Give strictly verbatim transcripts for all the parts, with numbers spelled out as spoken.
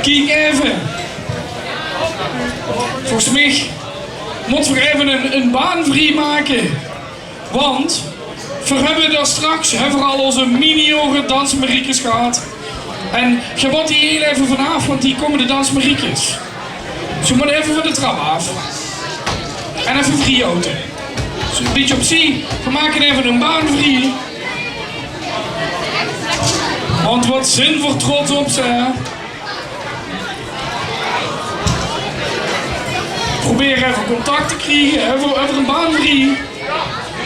Kiek effe. Volges mich mótte v'r effe ein, ein baan vrie make. Want v'r höbbe dao straks, höbbe v'r al ózze miniore dansmariekes gehad. En geer mót hie hiel effe vanaaf, want hie kómme de dansmariekes. Ze mótte effe van de trap aaf. En effe vrie oute. Zoe'n bietje opzie. V'r make effe ein baan vrie. Want wat zeen v'r trots op ze, hè? Probeer effe contact te kriege, effe, effe ein baan vrie.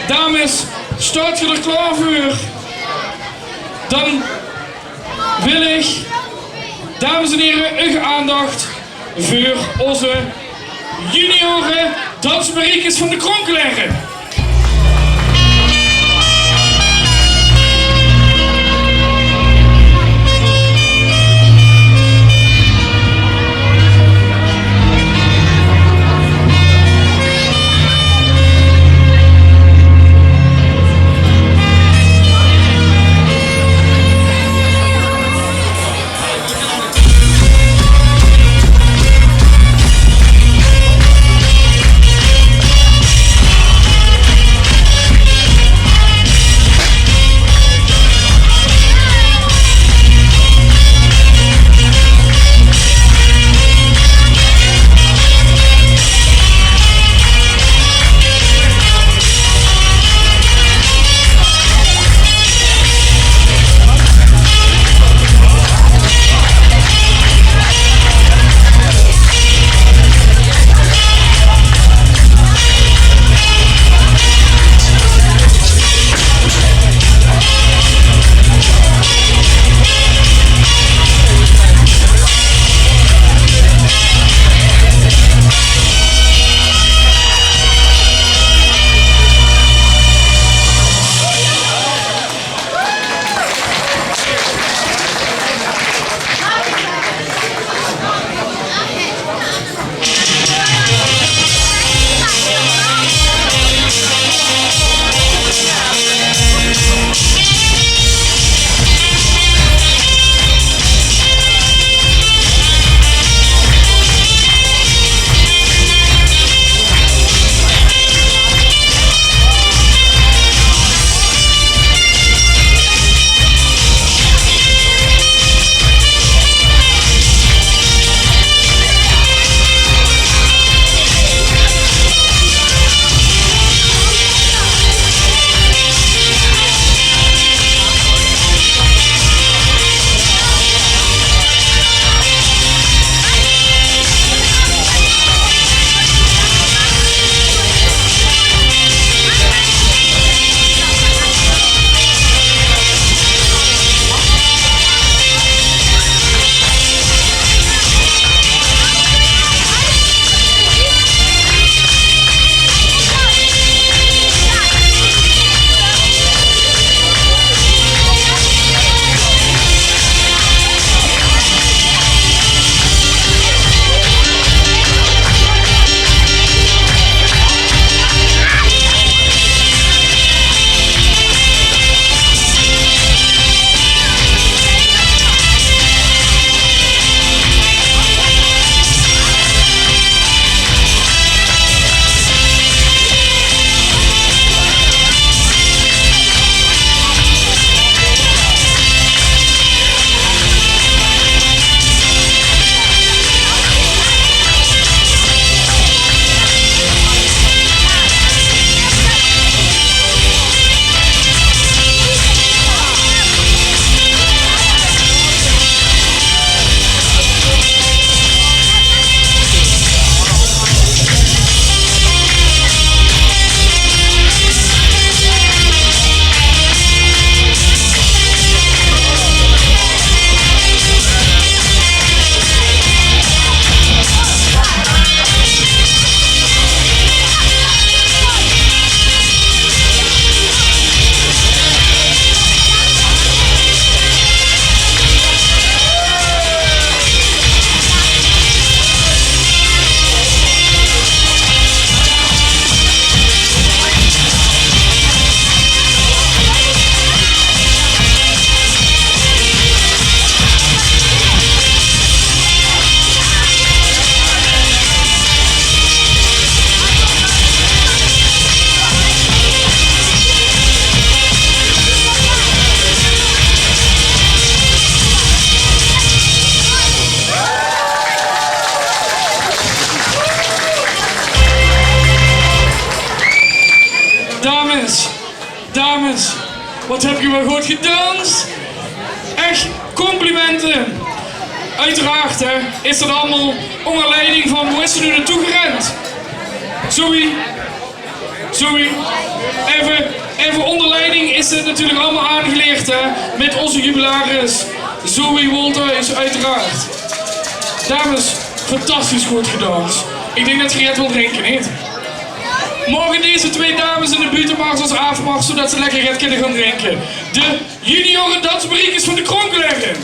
Dames, staot geer d'r klaor veur? Dan wil ich, dames en here, uch aandach veur ózze juniore dansmariekes van de Kronkelère. Wat höb geer weer good gedans. Ech complimente. Oeteraard, hè, is dat allemaol ónger leiding van, wo is ze noe naotoe gerend? Zoe. Zoe. Effe, effe ónger leiding is dit natuurlik allemaol aangeleerd, hè, mit ózze jubilaris Zoe Wolthuis, oeteraard. Dames, fantastisch good gedans. Ich dink dat geer get wilt drinke, neet? Moge deze twee dames in de buutemars es aafmars, zodat ze lekker get kinne gaon drinke. De junioren dansberiekers van de Kronkelèggen.